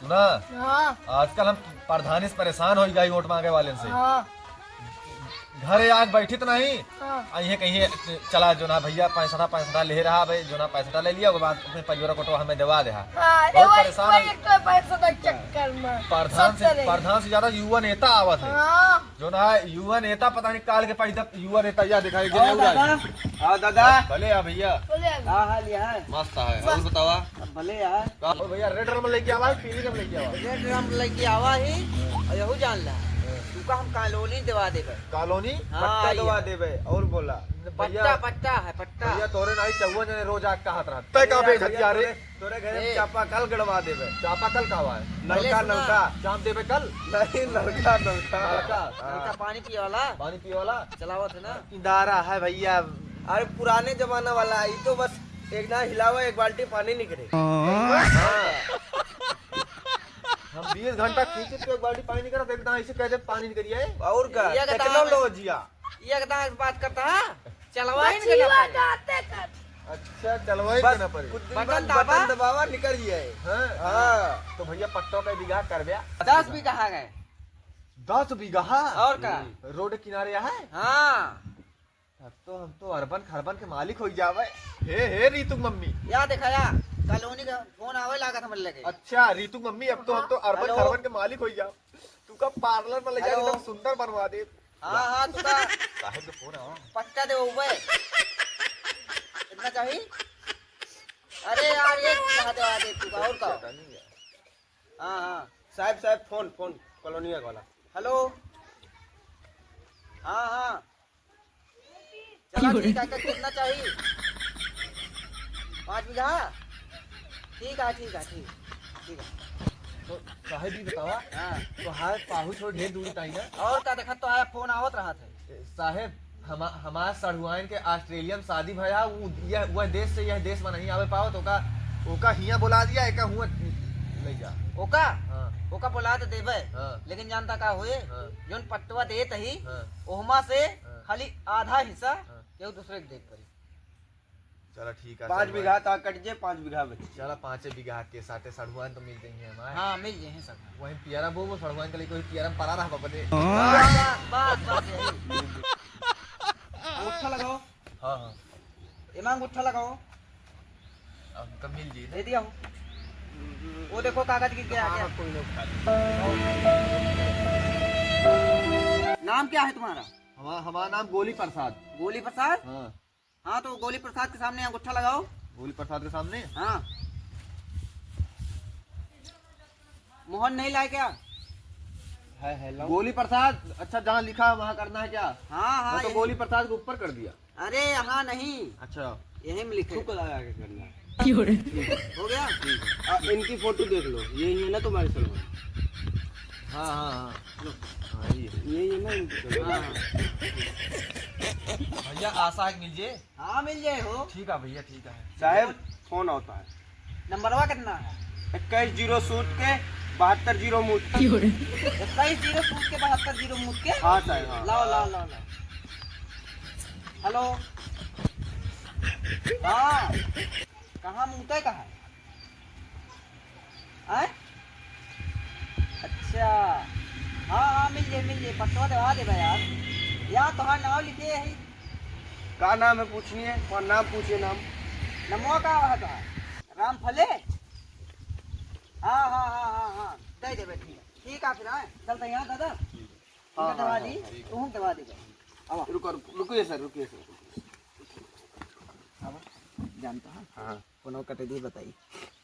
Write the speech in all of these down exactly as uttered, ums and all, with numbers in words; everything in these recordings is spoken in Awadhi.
सुना, हाँ। आजकल हम प्रधानी से परेशान होइ गए वोट माँगे वालेन से। हाँ। घरे आके बैठित नहीं, हाँ। आ इहे कहिए, "चला जो ना भइया, पैंसठा, पैंसठा ले रहा भाई, जो ना पैंसठा ले लिया, ओकर बाद अपने पजोरा कोटवा हमें देवा दे हा।" हाँ, बहुत एवा, परेशान एवा है। एक तो पैंसठा चक्कर में। प्रधान से, सब चले। प्रधान से ज्यादा युवा नेता आवत है। हाँ। जो ना युवा नेता पता नहीं काल के पैदा युवा नेता या दिखाई दे और रहा है। दादा? हाँ दादा। भले आ भइया। बोले अभी। का हाल है? मस्त है। मस्त। और बतावा? अब भले यार। का हो भइया, रेड रम लेके आवा, पीली रम लेके आवा? रेड रम लेके आवा ही, और यहू जान ला। हाँ। तू का हम कॉलोनी देवा देबे। कॉलोनी? हाँ, पट्टा ये। देवा देबे। और बोला, पट्टा, भइया, पट्टा है, पट्टा। भइया, तोरे नाई चौवन जने रोज आके कहत रहत। तै का ए, बेइज्जत भइया, यार रे? तोरे, तोरे घरे ए। चापाकल गड़वा देबे। चापाकल का बा? पहले नलका, सुना। नलका। चाप देबे कल? नहीं, नलका, नलका। नलका? हाँ। नलका पानी पिए वाला? पानी पिए वाला? चलावत है ना? इनारा है भइया। अरे पुराने जमाना वाला, ई तो बस एक दाँव हिलावा, एक बाल्टी पानी निकरे। हाँ। हम बीस घंटा खींचे तो एक बाल्टी पानी निकरा, तो एक दाँव ऐसे कह दे पानी निकरिया है। और का? ये का दाँव टेक्नोलॉजिया। ये का दाँव बात करता है? चलवा ही नहीं बचिया करना पड़े। दाँते कट। अच्छा, चलवा ही बस देना पड़े। कुछ दिन बटन बाद दाबा। बटन दबावा, निकल जाए। हाँ। हाँ। तो भइया पट्टो का बीघा कर दिया। दस बीघा है। दस बीघा? और का? रोड किनारे है? हाँ। अब तो हम तो अरबन खरबन के मालिक होइ जावे। हे, हे, रितु मम्मी। या देखा या, कॉलोनी का फोन आवे लागत हमरे लगे। अच्छा, रितु मम्मी, अब तो हम तो अरबन हेलो। खरबन के मालिक होइ जावे। तू का पार्लर में ले जाके हेलो। एकदम सुंदर बनवा दे। हाँ, हाँ, तू का साहेब के फोन आवा। पट्टा दे उबे। कितना चाहिए? अरे यार, एक बीघा देवा दे तू का, और का? अच्छा, नहीं है। हाँ, हाँ। साहेब, साहेब, फोन, फोन, कॉलोनी वाला। हेलो। हाँ, हाँ। चला, ठीक है, कितना चाहिए? पाँच बीघा? ठीक है, ठीक है, ठीक, ठीक है। तो साहेब, ई बतावा, हाँ। तो हाय पाहु छोड़ ढेर दूरी ताई ना? और का देखत तो आया, फोन आवत रहत है। ए, साहेब, हम, हमार सढ़ुआइन के ऑस्ट्रेलिया में शादी भया, उ, यह, वह देश से यह देश में नहीं आवे पावत, ओका, ओका हियाँ बोला दिया, एका हुआँ ले जा। ओका? हाँ। ओका बोला तो देबे, हाँ। लेकिन जानता का होए? हाँ। जौन पट्टवा देत ही, हाँ। ओहमा से हाँ। खाली आधा हिस्सा हाँ। केहू दूसरे के देख पड़ी। चला ठीक है, पाँच सढ़ुआइन। बीघा ता कट जे, पाँच बीघा बच। चला पाँचे बीघा के साथे सढ़ुआइन तो मिल जाइए हमारे। हाँ, मिल जाइए सब। वहीं पियरा बो, वो सढ़ुआइन के लिए कोई पियरा में परा रहा बने। बस, बस, बस, बस, यही। अंगूठा लगाओ। हाँ, हाँ। एमा अंगूठा लगाओ। अब तो मिल जी। दे दिया हो। वो देखो कागज गिर गया, हाँ, क्या? हाँ, कोई ना उठा ले। नाम क्या है तुम्हारा? हमारा, हमारा नाम गोली प्रसाद। गोली प्रसाद? हाँ। हाँ, तो गोली प्रसाद के सामने अंगूठा लगाओ। गोली प्रसाद के सामने? हाँ। मोहर नहीं लाए क्या? है, है, लाओ। गोली प्रसाद, अच्छा, जहाँ लिखा है वहाँ करना है क्या? हाँ, हाँ, हाँ, तो यही। गोली प्रसाद के ऊपर कर दिया। अरे, यहाँ नहीं। अच्छा। यहीं में लिखे। थूक लगा के करना है। क्यों रे? हो गया? ठीक है। आ, इनकी फोटो देख लो, यही है ना तुम्हारी सलमान? हाँ, हाँ, हाँ। लो। हाँ, ये। यही है ना इनकी सलमान? हाँ। भैया, आशा है कि मिल जाए? हाँ, मिल जाए हो। ठीक है भैया, ठीक है। साहेब, फोन आवत है। नंबरवा कितना है? इक्कीस जीरो सूट के, बहत्तर जीरो मूत के। इक्कीस जीरो सूट के, बहत्तर जीरो मूत के? हाँ साहेब, हाँ। लाओ, लाओ, लाओ, लाओ। हेलो। हाँ। कहाँ मूते कहाँ है? आय? अच्छा। हाँ, हाँ, मिल जाए, मिल जाए। पट्टवा देवा देबे यार। या तोहार नाम लिखे है। का नाम है पूछनी है? तोहार नाम पूछिए, नाम। नमवा का है तोहार? राम फले? हाँ, हाँ, हाँ, हाँ, हाँ। दे देबे, ठीक है। ठीक है फिर, हाँ। चलते हैं, हाँ, दादा। हाँ, इनका दवा हाँ, दी, हाँ, ठीक है। तू दवा देबे। आवा। रुको, रुको, रुकिए सर, रुकिए सर। आवा। जानता है? हाँ। कोनो कटे दी बताई।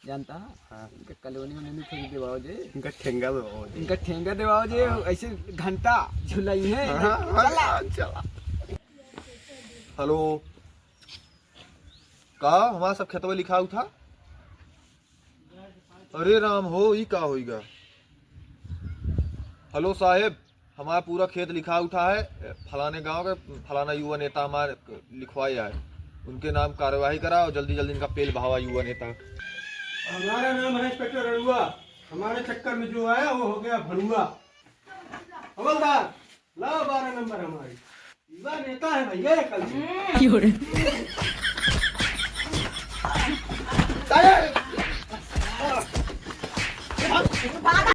जानता है? हाँ। इनका कॉलोनी में नहीं फेंक देवाओ जे। इनका ठेंगा देवाओ जे। इनका ठेंगा देवाओ जे, हाँ। ऐसे घंटा झुलाई है। हाँ, हाँ, चला। हाँ, चला। हेलो। का हमारा सब खेतवा लिखाऊ था? अरे राम हो, ई का होइगा? हेलो साहेब, हमारा पूरा खेत लिखा उठा है, फलाने गांव के फलाना युवा नेता हमारे लिखवाए आए, उनके नाम कार्यवाही करा और जल्दी जल्दी इनका पेल बहावा युवा नेता। हमारा नाम है इंस्पेक्टर अड़ुआ, हमारे चक्कर में जो आया वो हो गया भड़ुआ। हवलदार, लाओ बारह नंबर हमारी। युवा नेता है भैया ये कल से। क्यों रे? अरे!